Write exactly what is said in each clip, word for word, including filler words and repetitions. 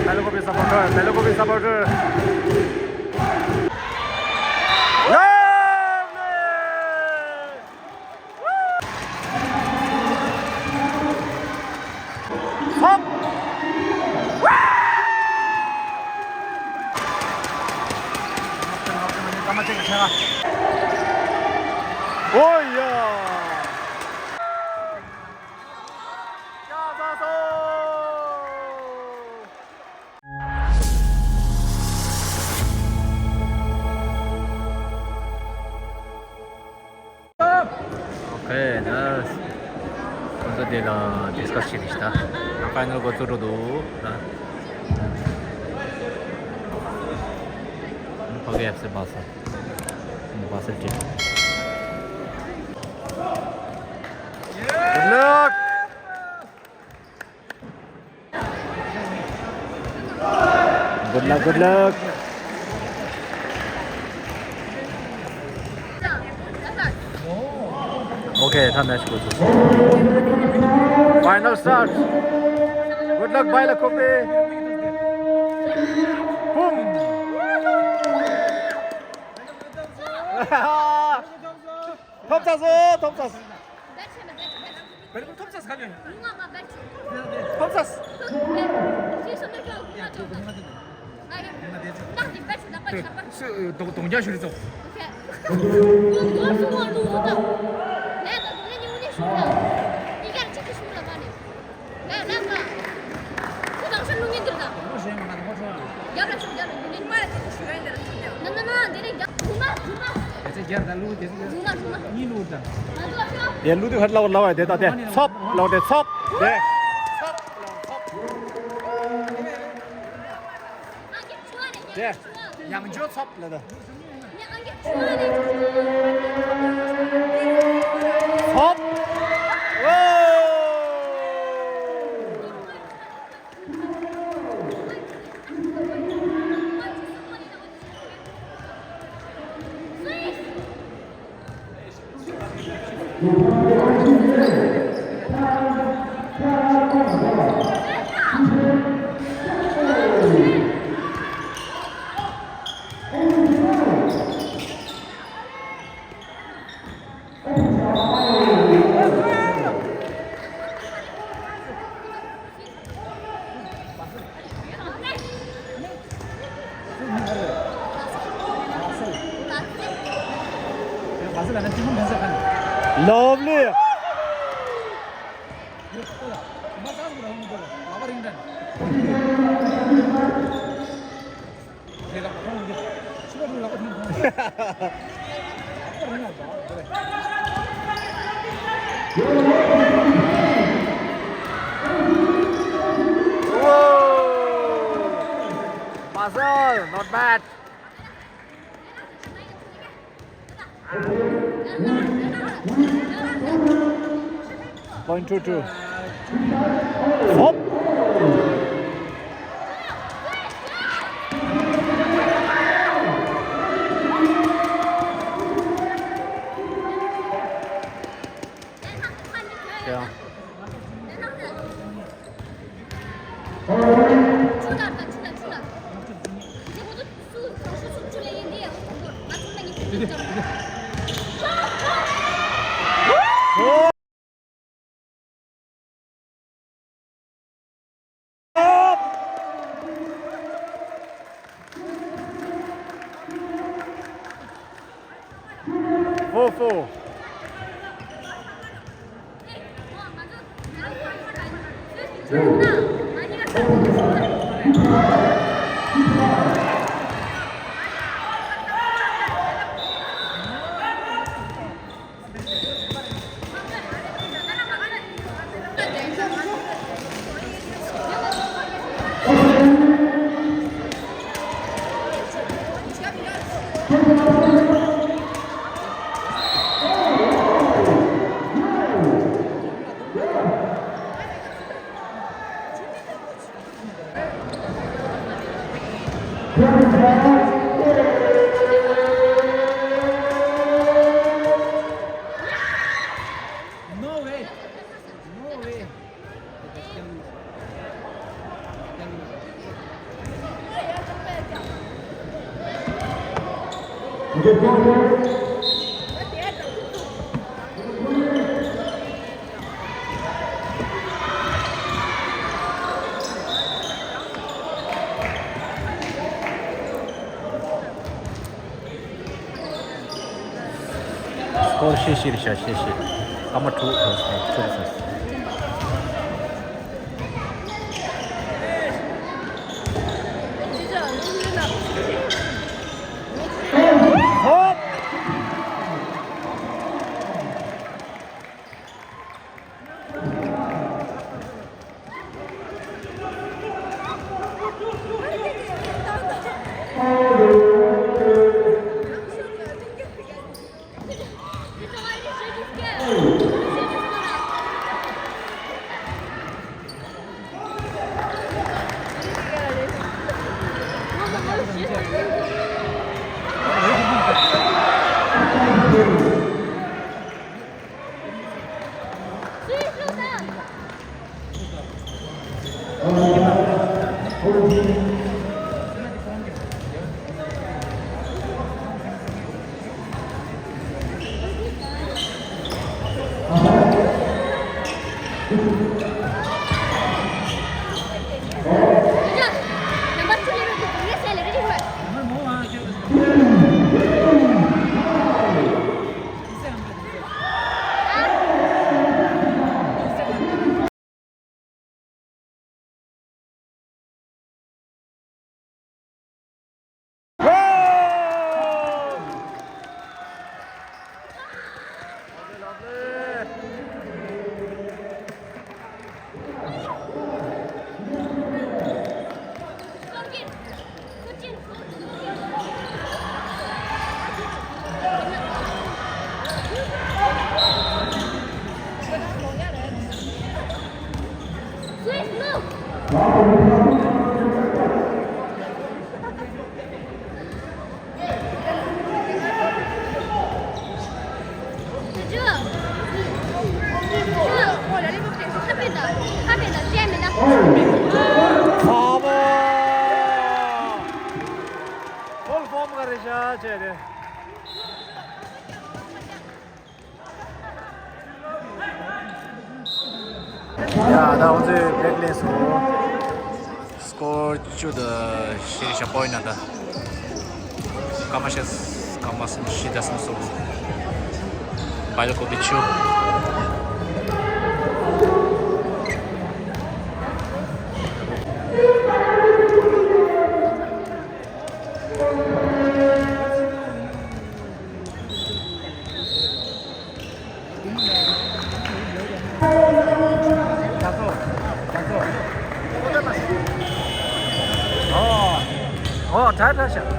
Belakovic supporter, Belakovic supporter. Okay, nice. ཁོང་ཚོ་དེ་ལ་ཌིས་ཀ་སི་བྱེད་ཀྱི་ཞིག་ད། ཕའི་ནལ་འགོ་ཚུགས་འགྲོ་འདུག་ད། ཕ་གི་ཨེཕ་སི་བྷ་སལ། བྷ་སལ་ཊིམ། Good luck! Good luck, good luck. Okay, ད་མེཆ་འགོ་ཚུགས་སོང་། Final start. Good luck, Bailakopi. Boom. ཐོབ་ཚར་སོང་། ཐོབ་ཚར་སོང་། ཐོབ་ཚར་སོང་། སུ་གདོང་རྒྱག་ཞུ་རེད་ཚོ། དེ་ལུག་དེ་ཧར་ལའོ་ལའོ་དེ་ད་དེ་ཚོབ་ལའོ་དེ་ཚོབ་དེ། དེ་ཡང་བསྐྱར་ཚོབ་ལ་ད། ཧོབ། ཨོ། Lovely. Whoa! Marcel, not bad. Point two two. Hop. Four four. No way. No way. སྐོར་ཤེས་ཤེས་རེད་ཤག་ཤེས་ཤེས། སྐར་མ་དྲུག་དྲུག་སོང་། ཧོབ། ཕུལ་ཧྥོམ་ག་རེ་བཞག་བྱས་ཏེ། ཡ་ད་འོ་ཚོས་བེག་ལེན་སོང་། སྐོར་བཅུ་དང་ཤེས་རིག་ཞབས་པོ་ཡིན་ན་ད། སྐར་མ་ཤེས། སྐར་མ་གསུམ་བཞི་དང་གསུམ་སོང་། བལ་ཀོ་པི་ཆུ། ཨོ། ཨོ། ད་ད་ཤ།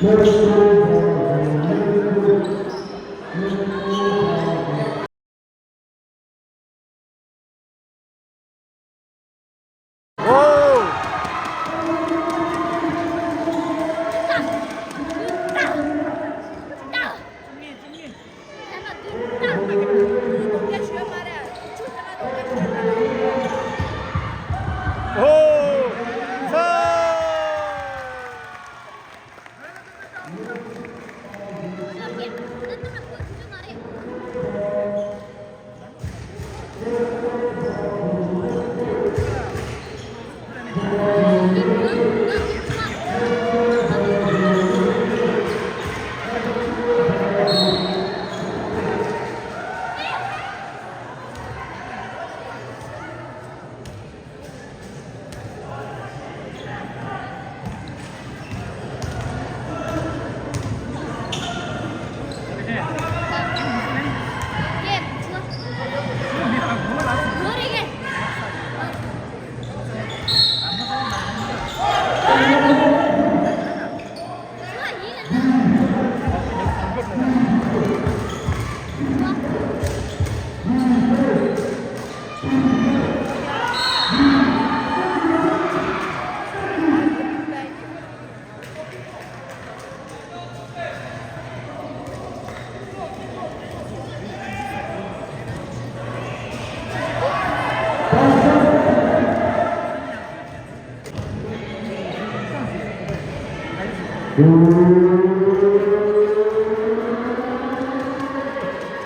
Hop. Oh.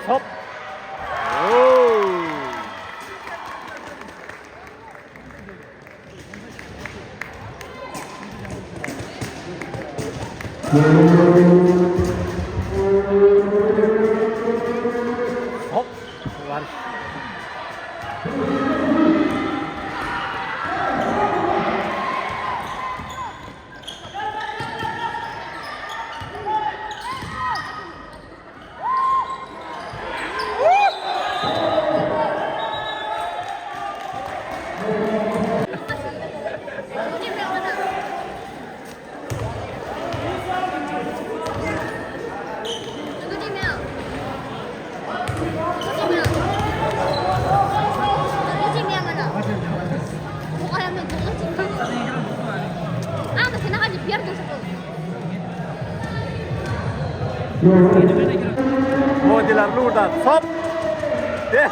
Hop. ཨོ་དེ་ལ་བླུགས་དང་ཚོབ། དེ།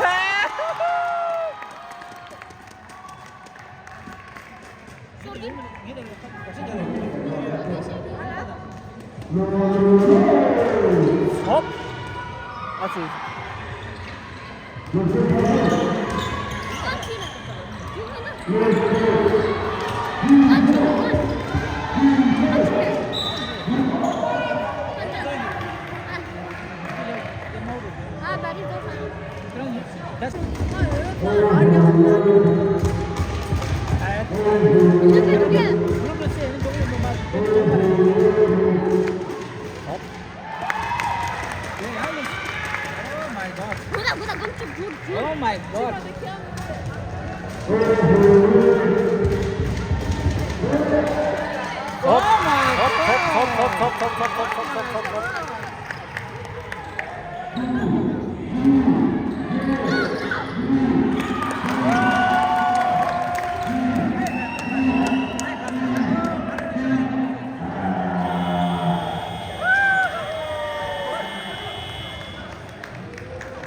ཚོབ། ཨ་ཙི། Oh my God. Oh my God. Oh my God.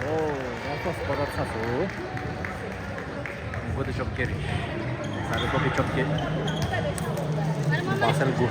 ཨོ། རང་སོ་སོ་པ་ཚ་སོ། མགོ་དེ་ཤོག་ཀེ་རེད། ས་རུ་ཀོ་པི་ཤོག་ཀེ། པ་སེལ་དགུ།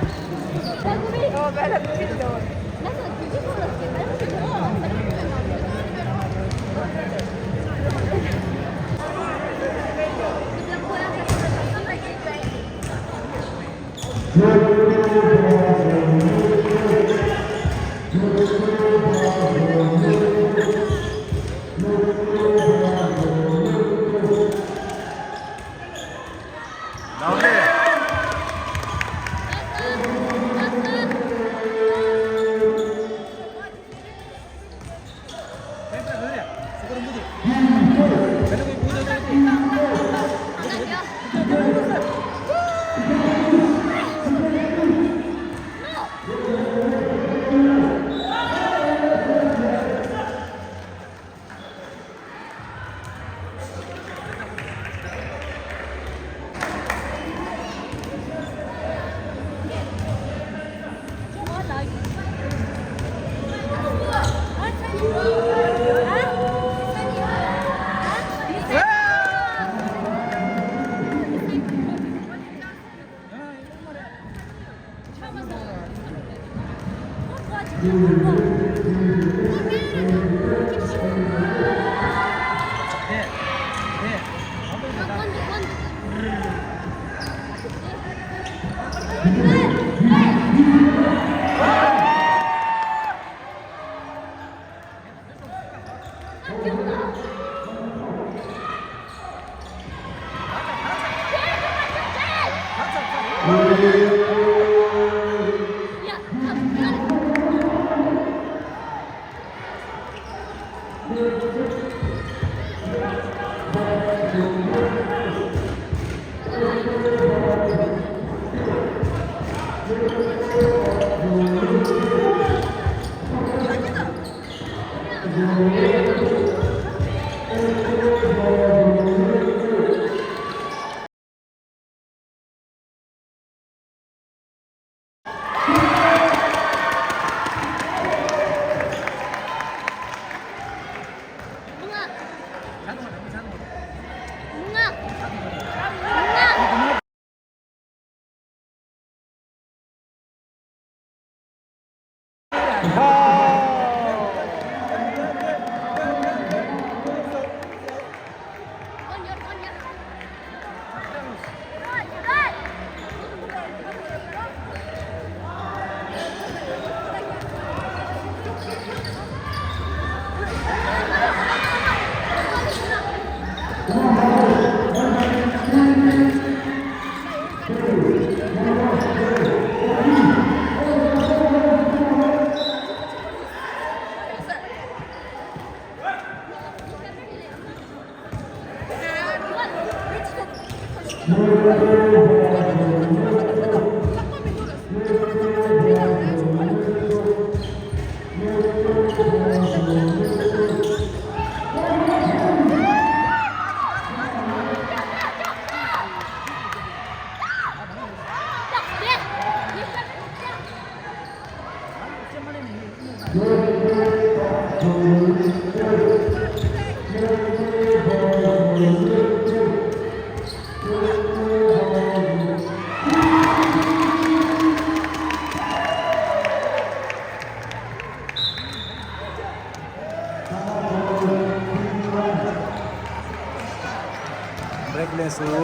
Break ལས་སུ། ད་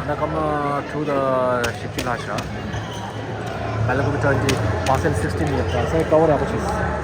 ལྟ་སྐར་མ་དྲུག་དང་བཞི་བཅུ་ལྷག་བཞག Belakovic twenty, Pascal sixteen ཡོད་ཙང་སའི་ཀ་བར་ཡག་པོ་བྱས།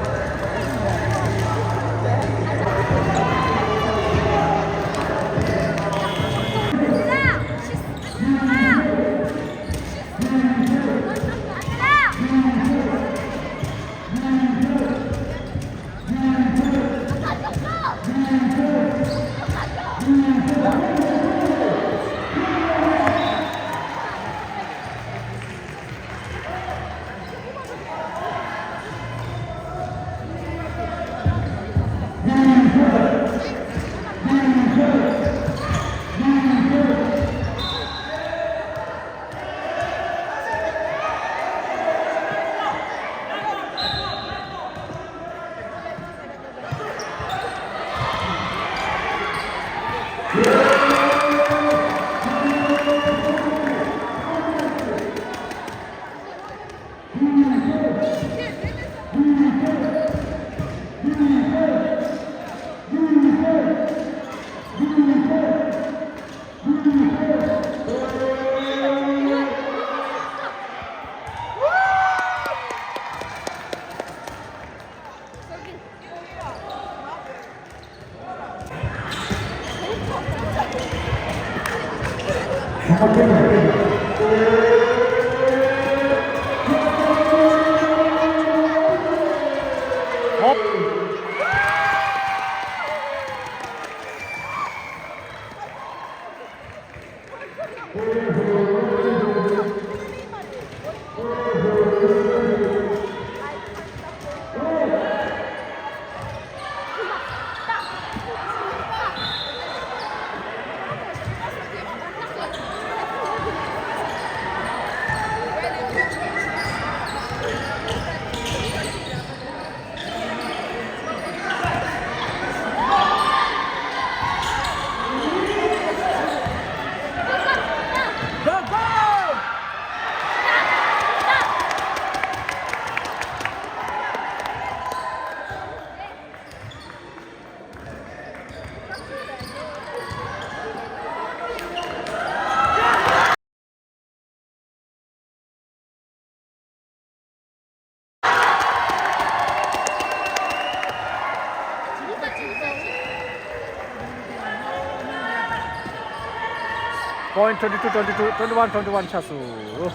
Point twenty two twenty two, twenty one twenty one ཆགས་སོང་།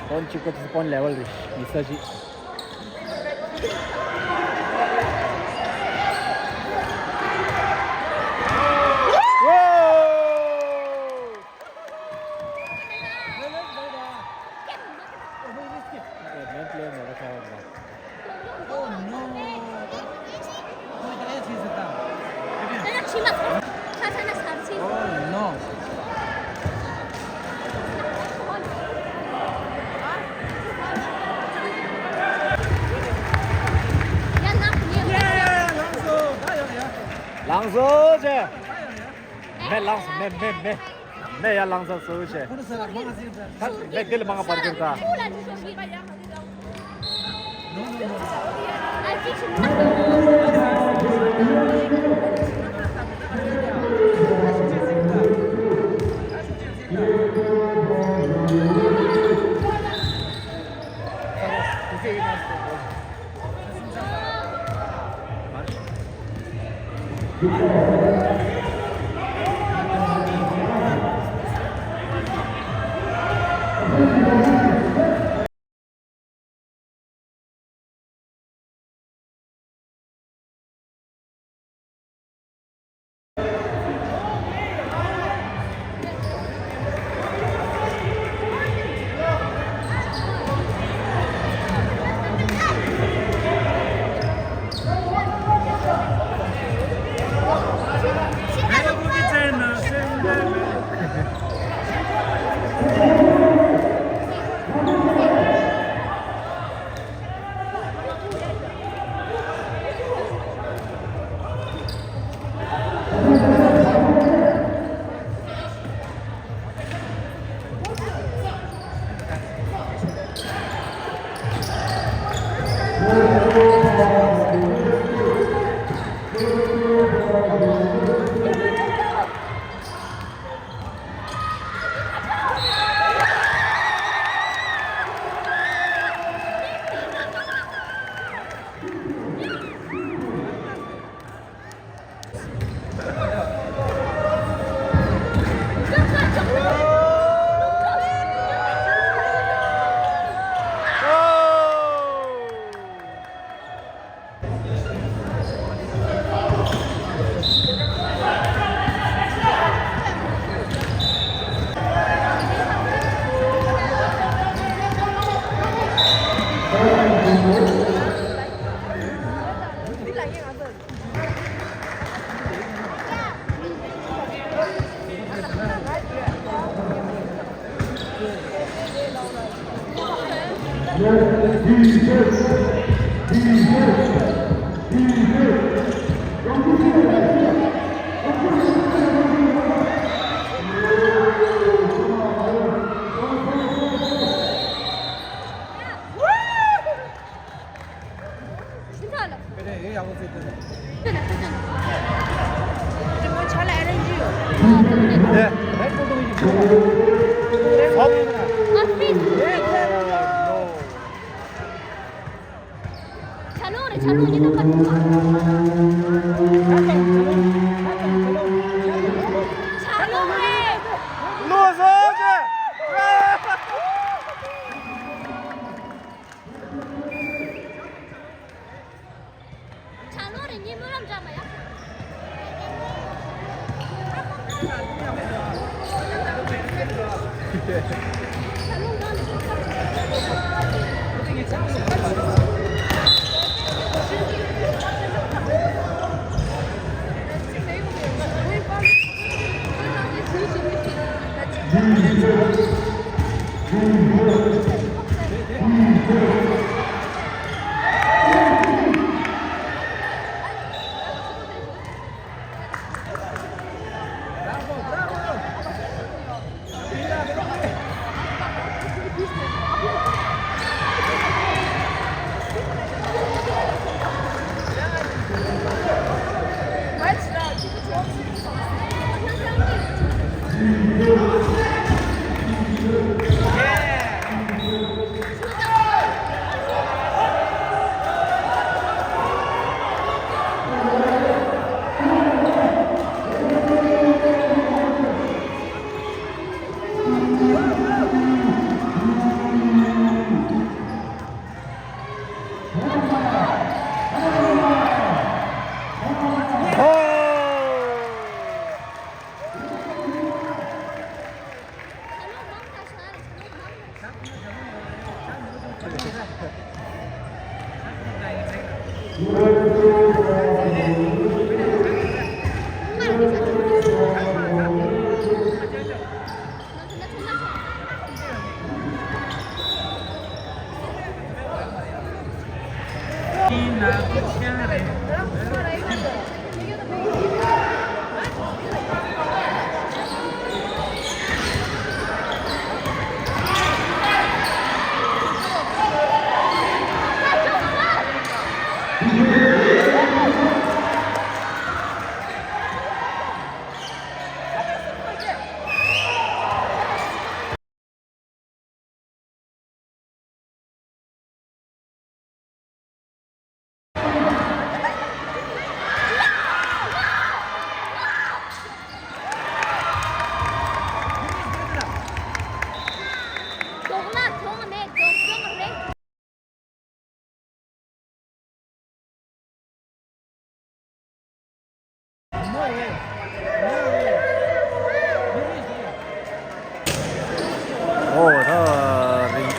Point གཅིག་པོ་དེ་ཚོ་point level རེད། ཡིན་ས་ཞིག་ལངས་སོ་ཇེ། མེ་ལངས་སོ། མེ་མེ་མེ། མེ་ཡར་ལངས་ས་བཟོ་བྱས། ད་མེ་འདི་ལ་མང་བར་གྱུར་ད། ཨོ་ད་རིང་།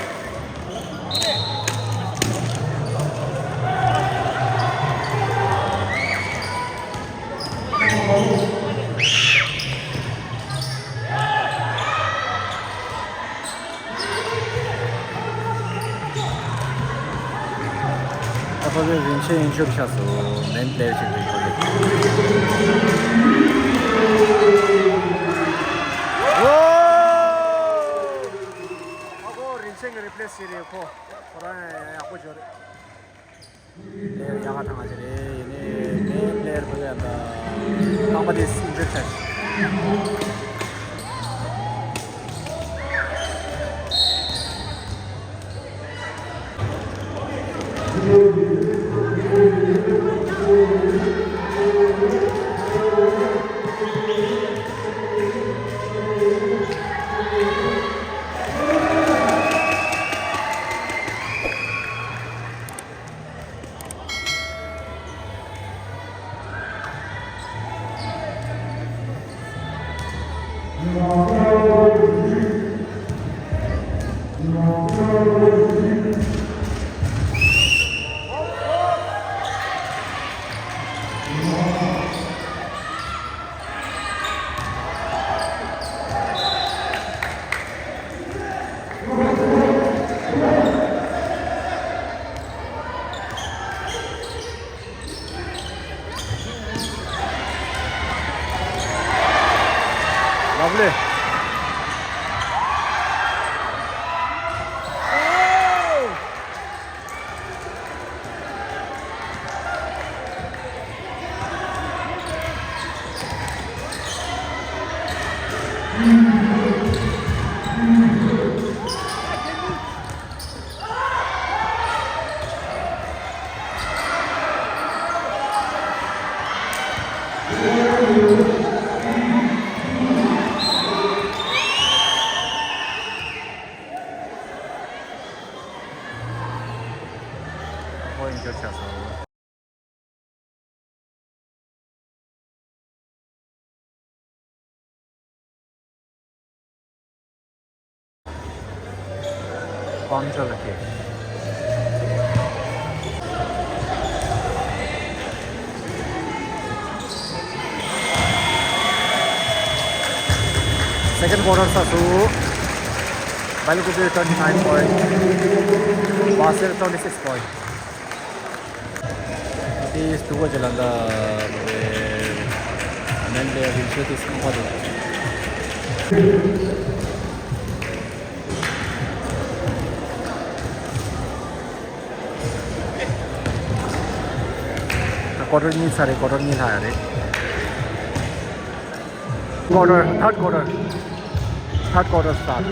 ད་ཁོ་ཚོས་རིན་ཆེན་ཡིན་ཤོར་ཆགས་སོང་། མེན་པི་ལེ་ཡར་ཅིག་རེད་ཁོ་ཚོ། ཨོ། ཨ་ཁོ་རིན་ཆེན་གྱི་རི་པི་ལེ་སི་བྱས་རེད་ཁོ། ཁོ་རང་ཡག་པོ་བྱུང་རེད། པི་ལེ་ཡར་ཡག་ག་ཐང་ང་ཅི་རེད། ཡིན་ནའི་མེན་པི་ལེ་ཡར་ཕུད་ཡ་ད་རྐང་པ་དེ་སིན་ཛེར་ཆགས། Lovely. ཨོ་ཡིན་ཆོག་ཆགས་སོང་། Punctual case. Second quarter ཚར་སོང་། Balikudruk twenty nine point, Basel twenty six point. It is two ལ་འདི་མེན་པི་ལེ་ཡར་རིན་ཆེན་དེ་སོང་པ་རེད། ད་ཀོ་ཊར་གཉིས་ཚར་རེད། ཀོ་ཊར་གཉིས་ལྷག་ཡ་རེད། Quarter, third quarter. Third quarter start.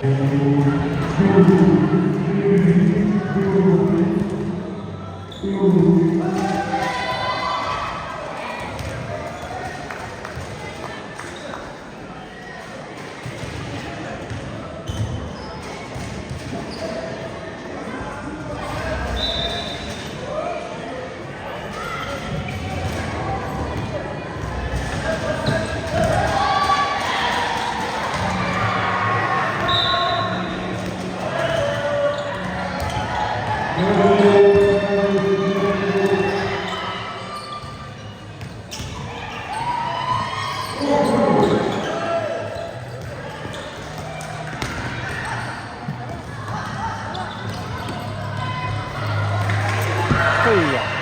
ཨེ་ཡ།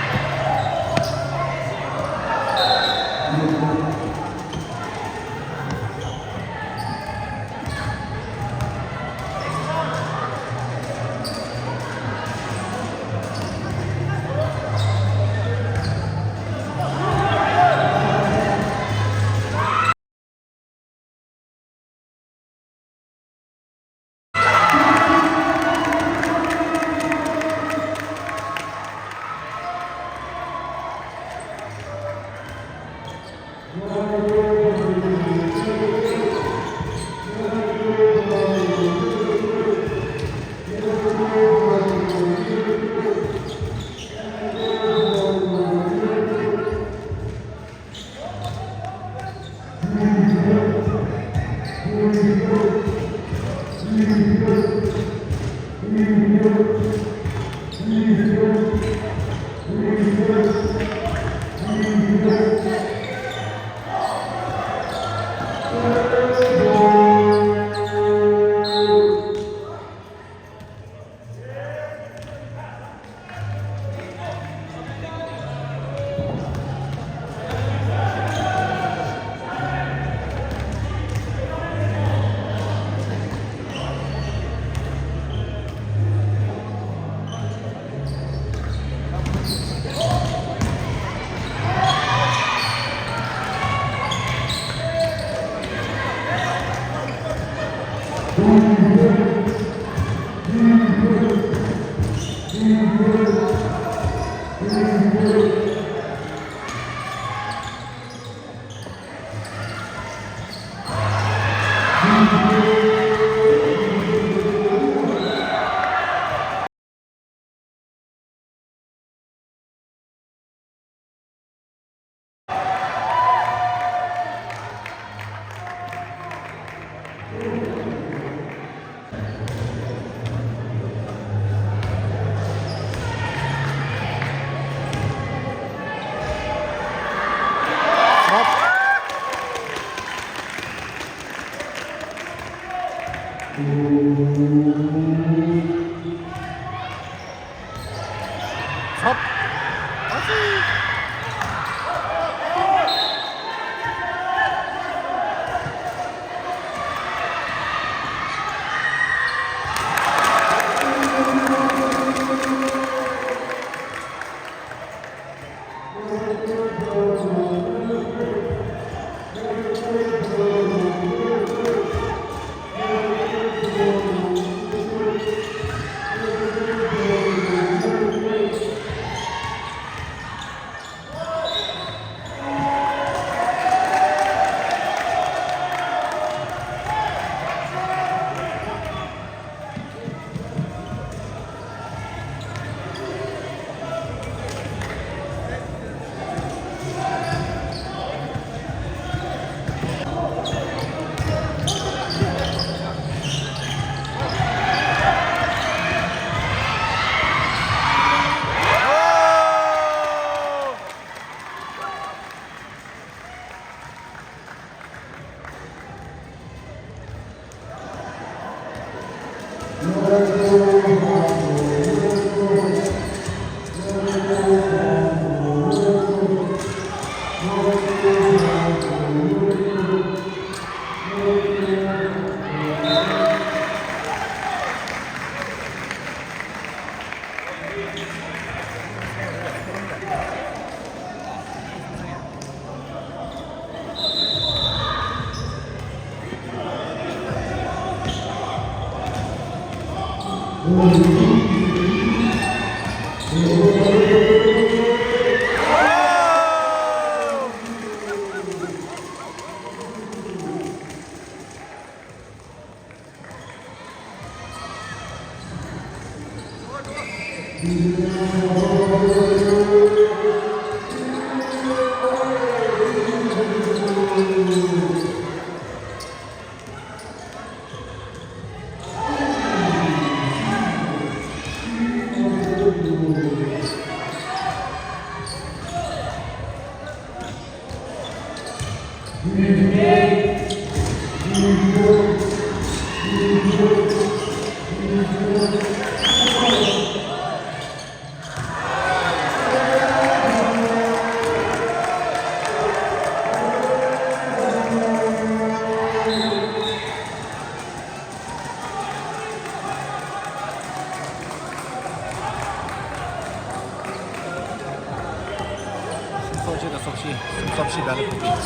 སོ་གཅིག་དང་སོ་བཞི། སོ་བཞི་བདག་ལ་ཕུལ།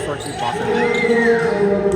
སོ་གཅིག་བག་ཚ།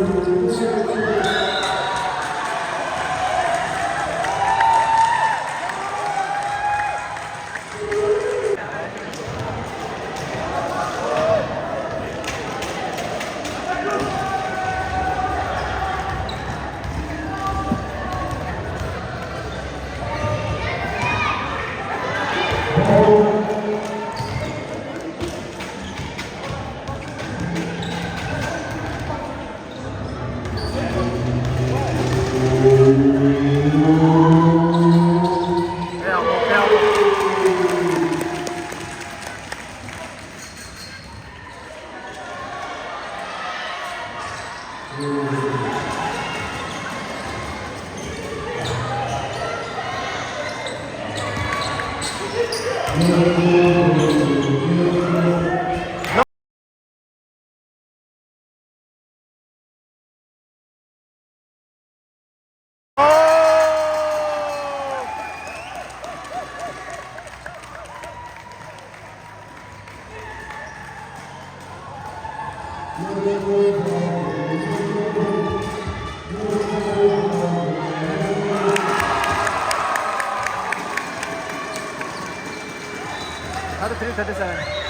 Thirty-three, thirty-seven.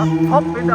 ཨ། ཧོབ་པི་ད།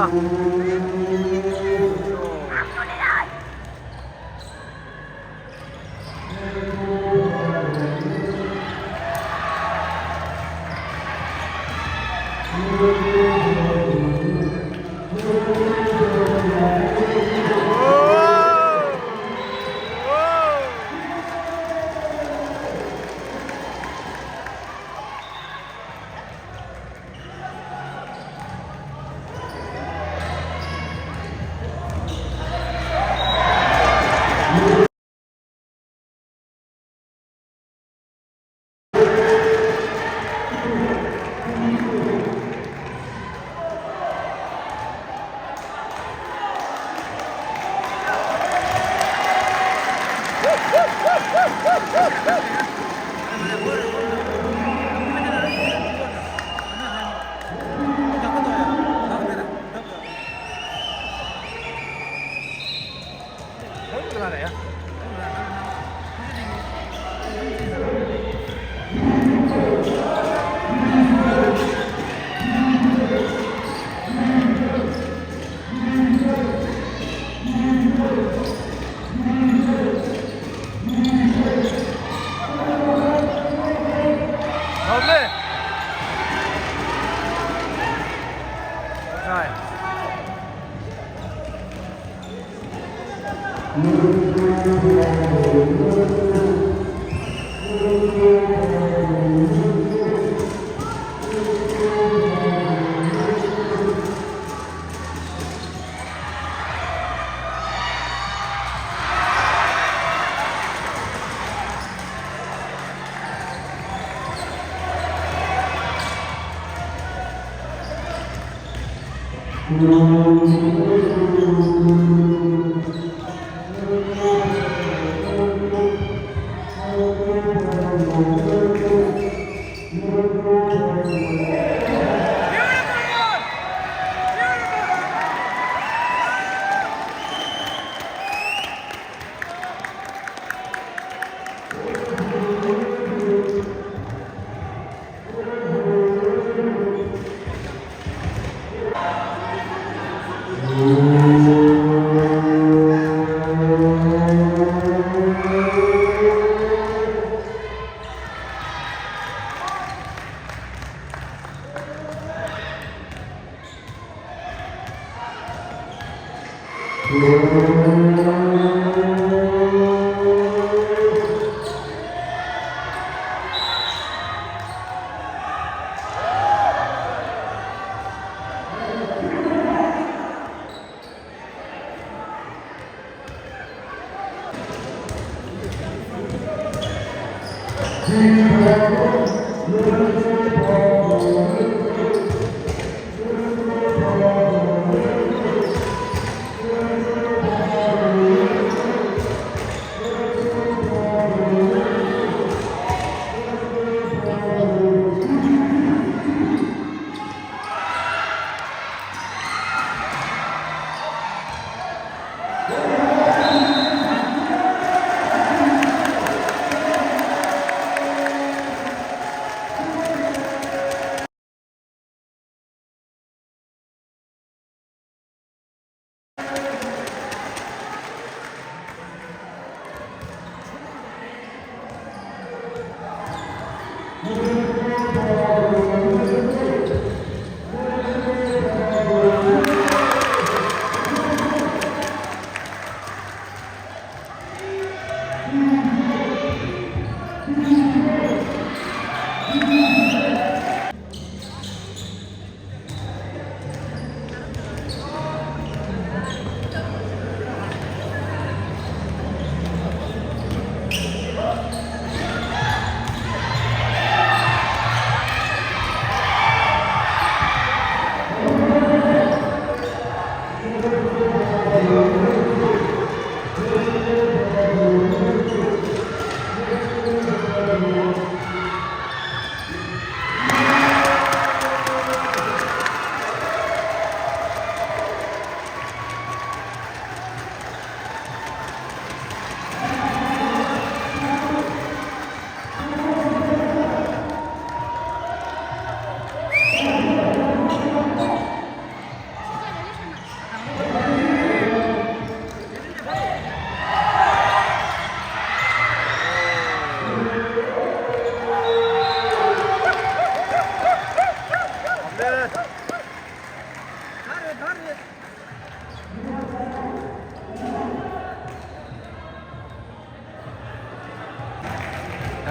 ད་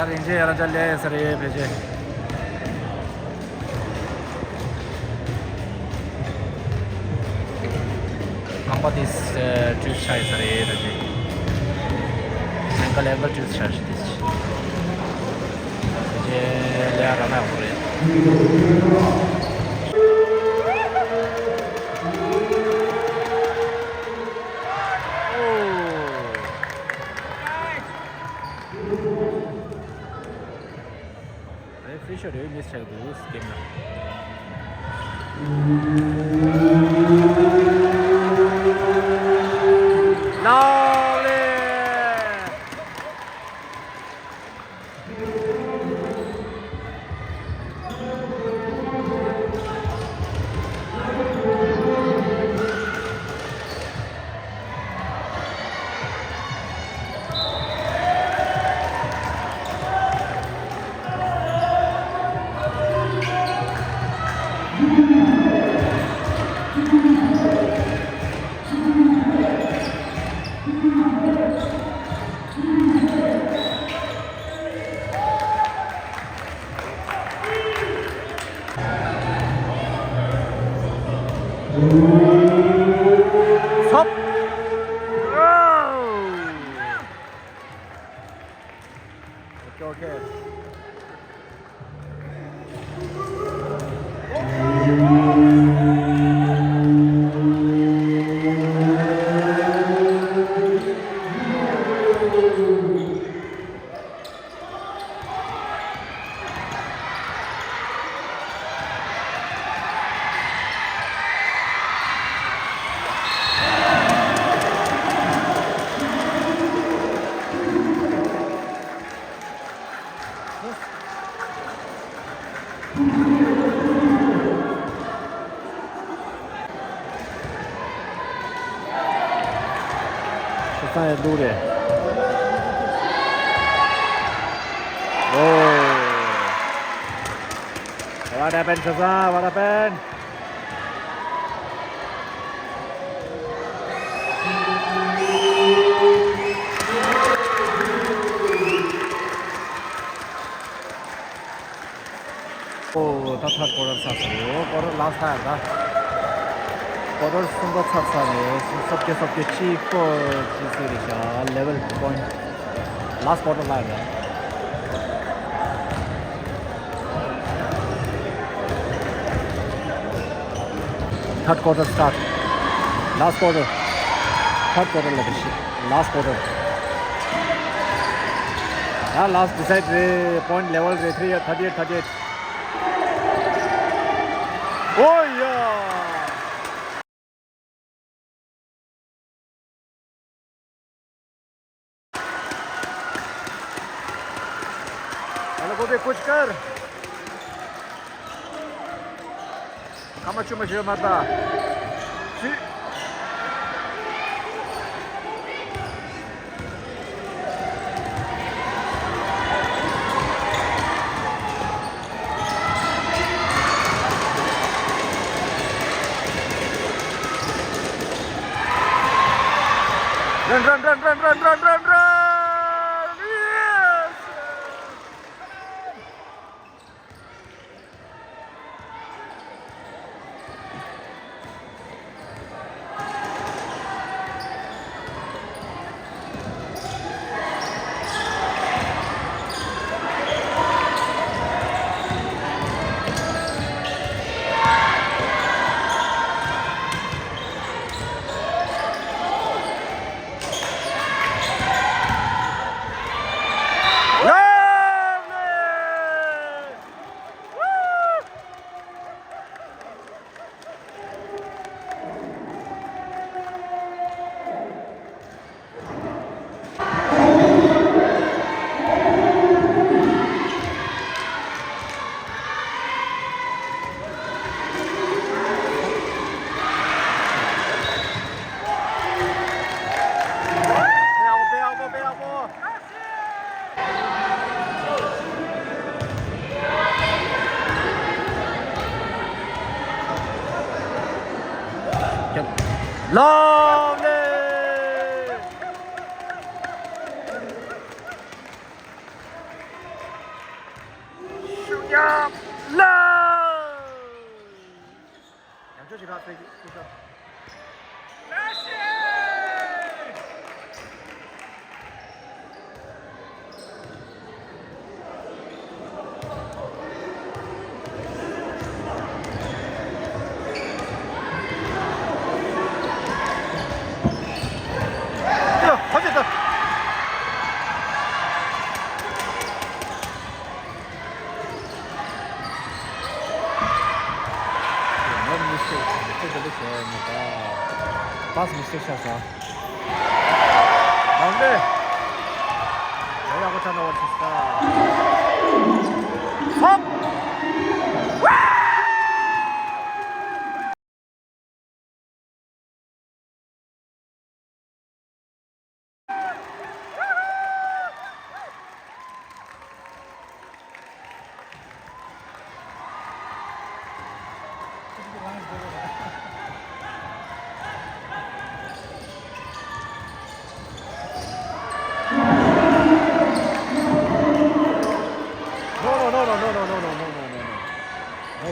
རིན་ཆེན་ཡར་ལ་ལས་ས་རེད་ཕལ་ཆེར། རྐང་པ་དེ་ཊུ་ཆགས་ཡོད་ས་རེད་ད་ཅི། སེང་ག་ལེན་པ་ཊུ་ཆགས་ཤི་དེ་ཅི། ཕལ་ཆེར་ལས་ར་མ་ཡོང་གི་རེད། རེ་ཕི་རི་ཤོ་རེ་མིས་ཆགས་འདུག་སྐེམ་ན། ལའོ་ལེ། ས་ཡ་འདུག་རེད། ཨོ། What happened, Shazam? What happened? ཨོ། ད་ཐར་ཀོ་ཊར་ཚར་ཚར་རེད། ཨོ། ཀོ་ཊར་ལ་སི་ཊི་ཡར་ད། ཀོ་ཊར་གསུམ་པ་ཚར་ཚར་རེད། སོ་སོ་སྐྱེ་སོ་སྐྱེ་གཅིག་ཀོ་ཇི་སི་རེད་ཤག་ལེ་ཝལ་པོ་ཡིན་ཊི། ལ་སི་ཊི་ཀོ་ཊར་ལ་རེད། Third quarter start. Last quarter. Third quarter ལ་རེད་ཤག་ལ་སི་ཊི་ཀོ་ཊར། ཡ། ལ་སི་ཊི་ཌི་སའི་ཌི་རེད། པོ་ཡིན་ཊི་ལེ་ཝལ་རེད། ཐི་རི་ཨེཊ་ཐར་ཊི་ཨེཊ། ཨོ་ཡ། ཨ་ལ་གོ་བའི་ཀོ་ཅི་ཀར། ཁ་མ་ཆུ་མ་ཞོལ་མ་ད། ཆུ། Run, run, run, run, run, run, run, run! Yes! Lovely! ཤུགས་རྒྱབ། ལོ། ཡང་བསྐྱར་ཞིག་རག་ཚེ་ཤུགས་རྒྱབ། One mistake, mistake ད་ལྟ་བྱས་མེད་ད། Pass mistake ཆགས་སོང་། ལམ་རེད། ཡག་ཡག་པོ་ཆགས་ན་བར་ཆི་སྟ། ཧོབ། No, no, no, no, no, no, no, no, no, no, no, no.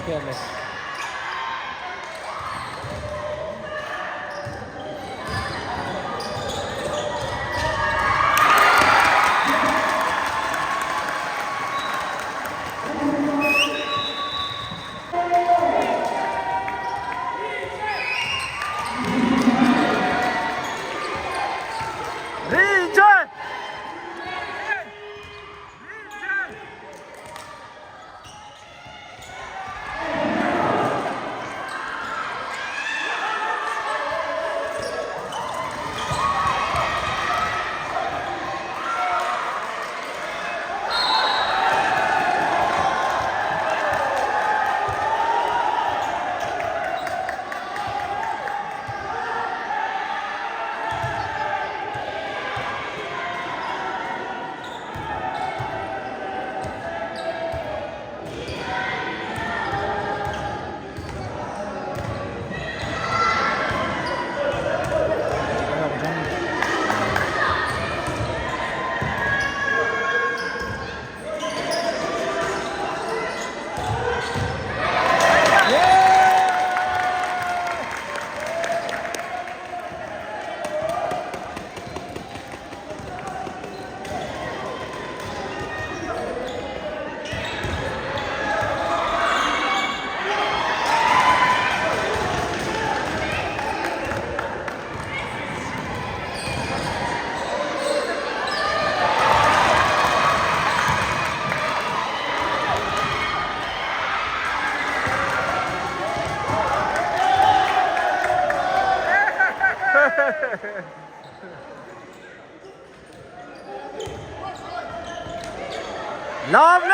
Lovely!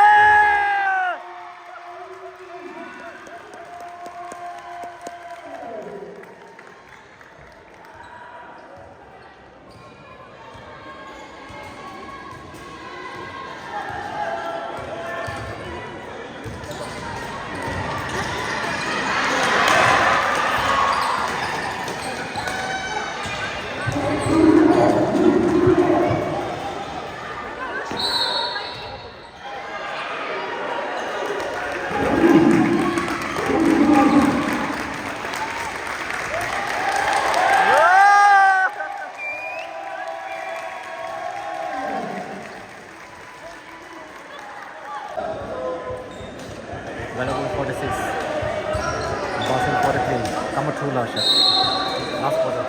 Balagun forty-six, Boston forty-three, Kamachu Lasha. Last quarter.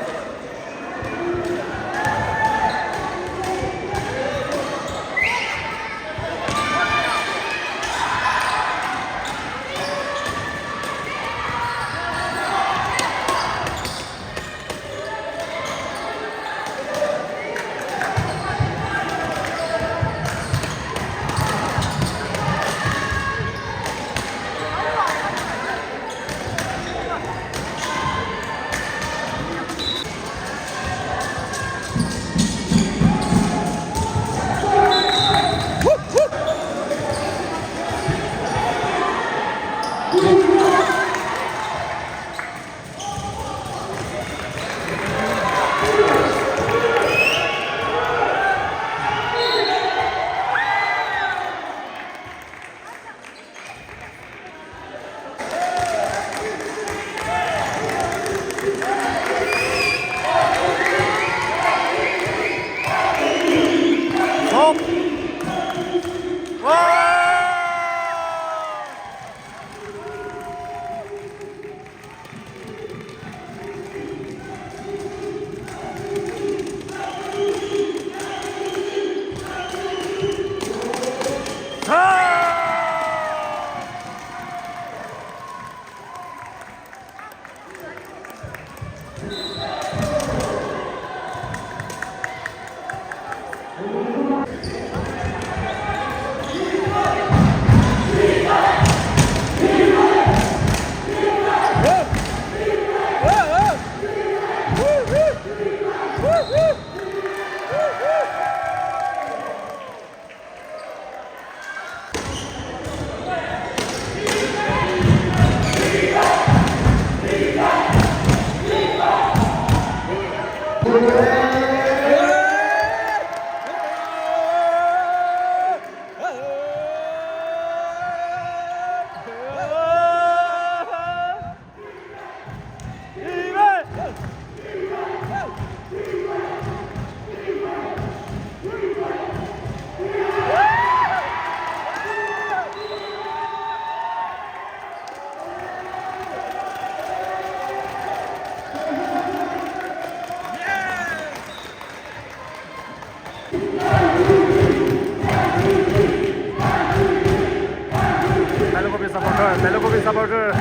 Telugu supporter, Telugu supporter.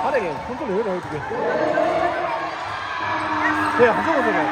ཨ་རེ། ཁོང་ཚོ་ལ་ཡོད་རེད་འདུག་གས། དེ་ཧ་ཅང་འོ་ཚོ་རེད།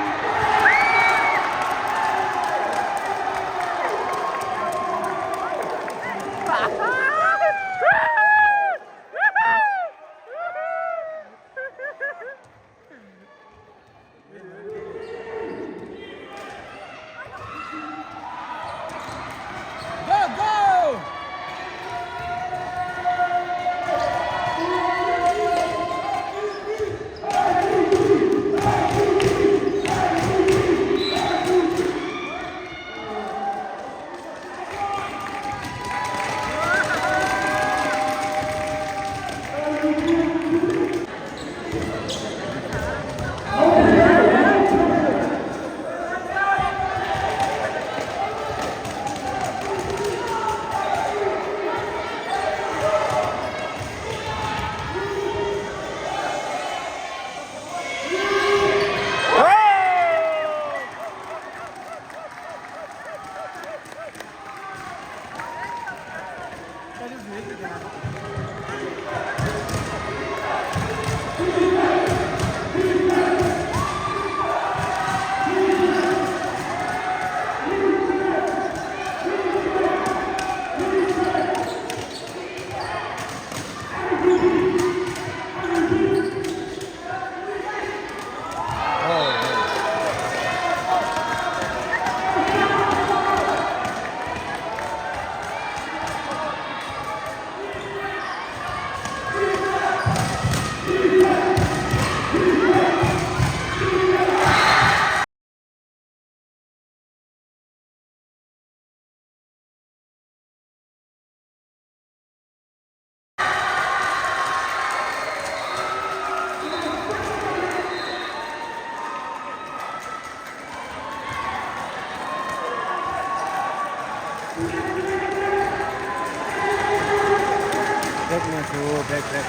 བེག་ནས་སུ་བེག་བེག།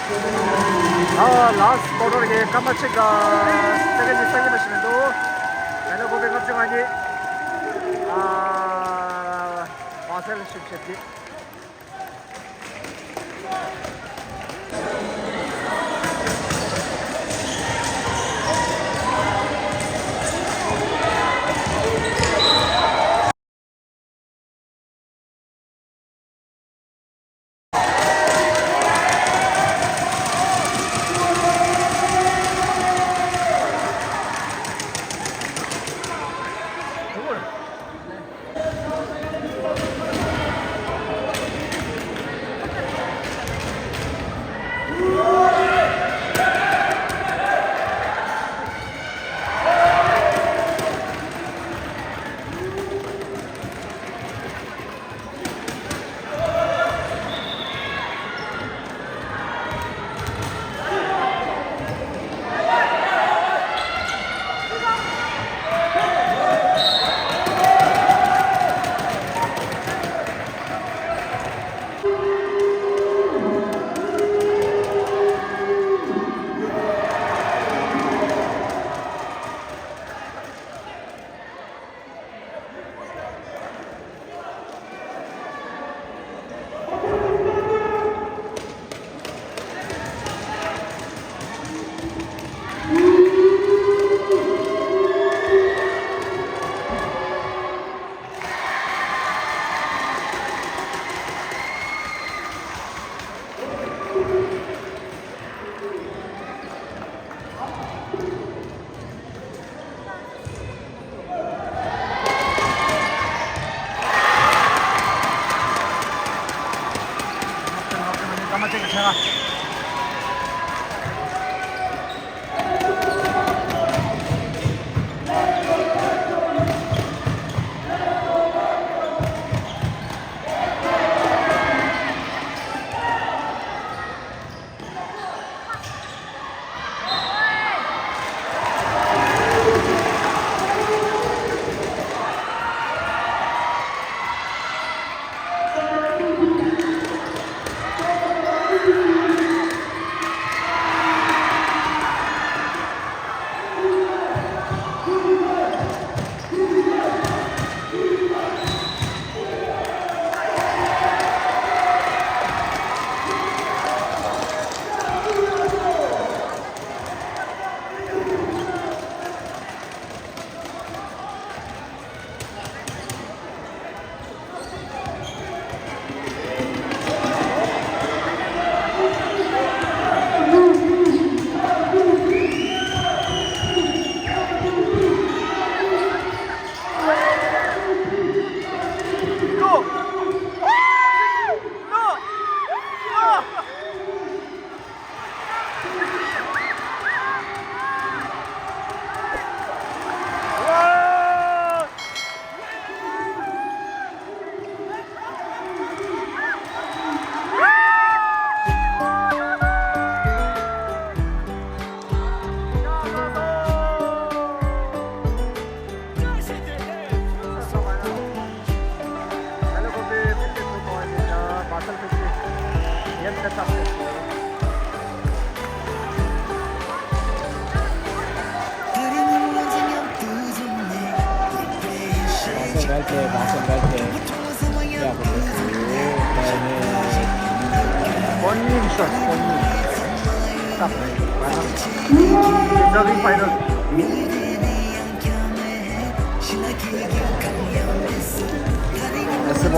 ཨ་ལཱསི་ཀོ་ཊར་གྱི་སྐར་མ་གཅིག་ག་སེ་ཀེན་ཌི་ཉི་ཤུ་རྩ་གཉིས་མ་ཞིག་མི་འདུག་ད་ལོ་དགུ་པའི་ལྔ་བཅུ་ང་གཉིས། ཨ་མ་སེལ་ཤིབ་ཤེབ་ཀྱི། མ་ཐེག་ཆ་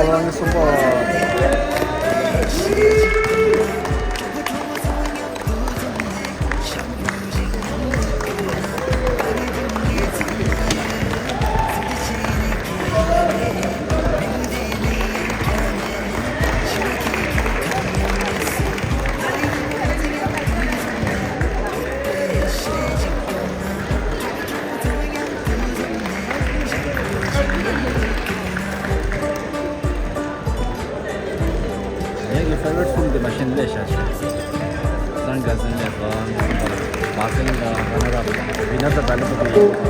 ལ། ངའི་ཕེ་ཝ་རི་ཊི་ཕིལམ་དེ་མ་གཞི་ལས་ཤ་ཆེ། སང་ག་ཟིན་ལས་ཀོན་མ་ཟིན་ལ་ཧ་ན་ར་བི་ན་ད་བེ་ལ་པ་དེ།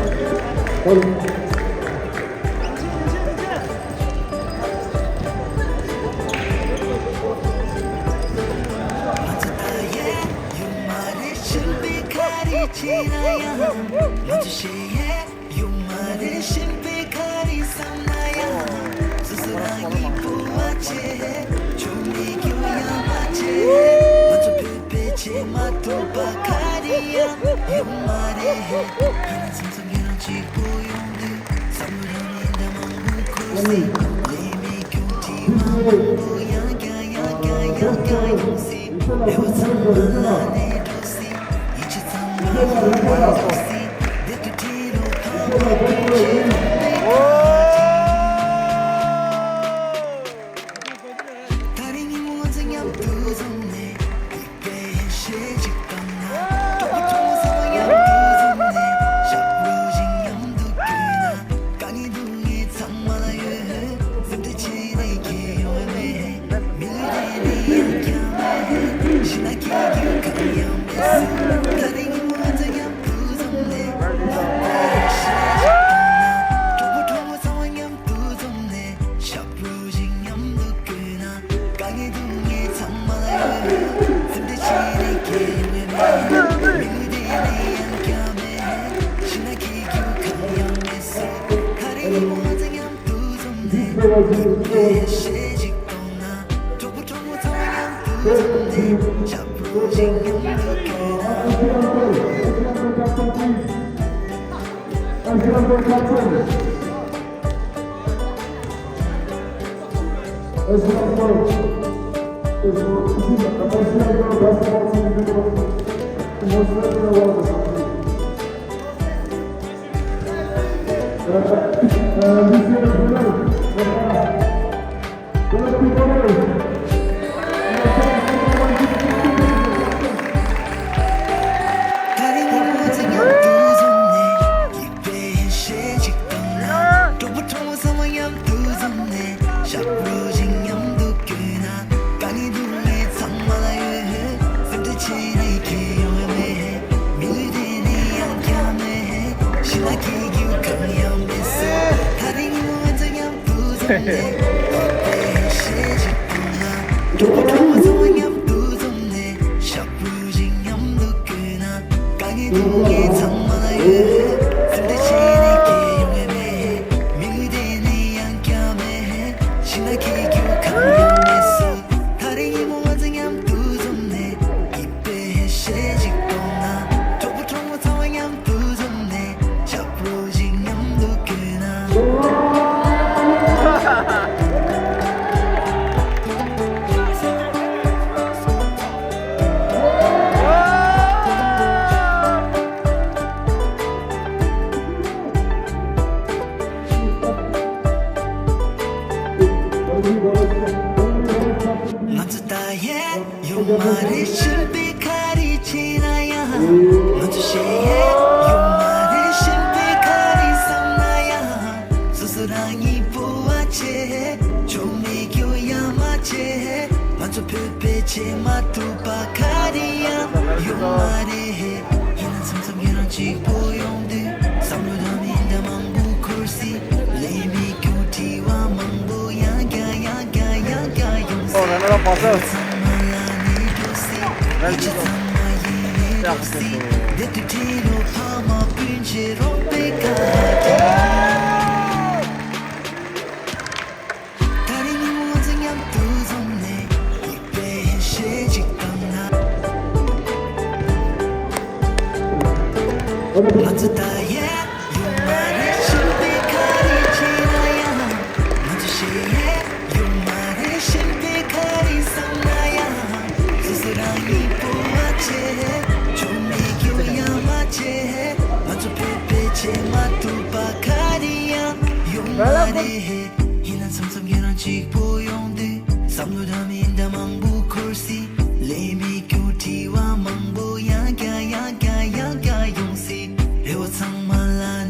ཡོད་མ་རེད། གཞན་པའི་ཁ་རི་བྱས་ན་ཡང་། ང་ཚོ་ཞེ་ཡས་ཡོད་མ་རེད། གཞན་པའི་ཁ་རི་བསམ་ན་ཡང་། སོ་སོ་རང་ཉིད་པོ་མ་བྱེད། ཆོ་མེད་སྐྱོ་ཡང་མ་བྱེད། ང་ཚོ་བོད་པའི་ཆེས་མ་ཐུབ་པ་ཁ་རི་ཡང་ཡོད་མ་རེད། ང་ཚོ་ཚོ་ངེད་རང་གཅིག་པོ་ཡོང་དུས། བསམ་བློ་རང་ཉིད་འདྲ་མང་པོ་འཁོར་སྲིད། ལས་མེད་སྐྱོ་དྲི་མ་མང་པོ་ཡང་བསྐྱར་ཡང་བསྐྱར་ཡང་བསྐྱར་ཡོང་སྲིད། ང་ཚོ་ད་ཡེ་ཡོད་མ་རེད། གཞན་པའི་ཁ་རི་བྱས་ན་ཡང་། ང་ཚོ་ཞེ་ཡེ་ཡོད་མ་རེད། གཞན་པའི་ཁ་རི་བསམ་ན་ཡང་། སོ་སོ་རང་ཉིད་སྤོབས་པ་བྱེད། ཆོ་མེད་སྐྱོ་ཡ་མ་བྱེད། ང་ཚོ་བོད་པའི་ཆེས་མ་ཐུབ་པ་ག་རེ་ཡང་ཡོད་མ་རེད། ཡིན་ན་མཚམས་མཚམས་ཁྱེད་རང་གཅིག་པོ་ཡོང་དུས། བསམ་བློ་དང་མི་འདྲ་མང་པོ་འཁོར་སྲིད། ལས་མི་སྐྱོ་དྲི་བ་མང་པོ་ཡང་བསྐྱར་ཡང་བསྐྱར་ཡང་བསྐྱར་ཡོང་སྲིད། ཨོ་ར་ན་ར་པ་ས། ཚང་མ་ལ་ནི་འགྲོ་སྲིད། ཡིད་ཆེས་ཚང་མ་ཡིན་ནི་འགྲོ་སྲིད། དེབ་ཏུ་བྲིས་ལོ་ཕ་མ་སྤུན་མཆེད་རོགས་པའི་ཁ་བྲལ། ད་རིང་ཉིན་མོ་ང་ཚོ་མཉམ་དུ་འཛོམས་ནས་ཡིད་དཔེ་ཞེ་གཅིག་བཏང་ན། ང་ཚོ་ད་ཡེ་ཡོད་མ་རེད། གཞན་པའི་ཁ་རི་བྱས་ན་ཡང་། ང་ཚོ་ཞེ་ཡེ་ཡོད་མ་རེད། གཞན་པའི་ཁ་རི་བསམ་ན་ཡང་། སོ་སོ་རང་ཉིད་སྤོབས་པ་བྱེད། ཆོ་མེད་སྐྱོ་ཡ་མ་བྱེད། ང་ཚོ་བོད་པའི་ཆེས་མ་ཐུབ་པ་ག་རེ་ཡང་ཡོད་མ་རེད། ཡིན་ན་མཚམས་མཚམས་ཁྱེད་རང་གཅིག་པོ།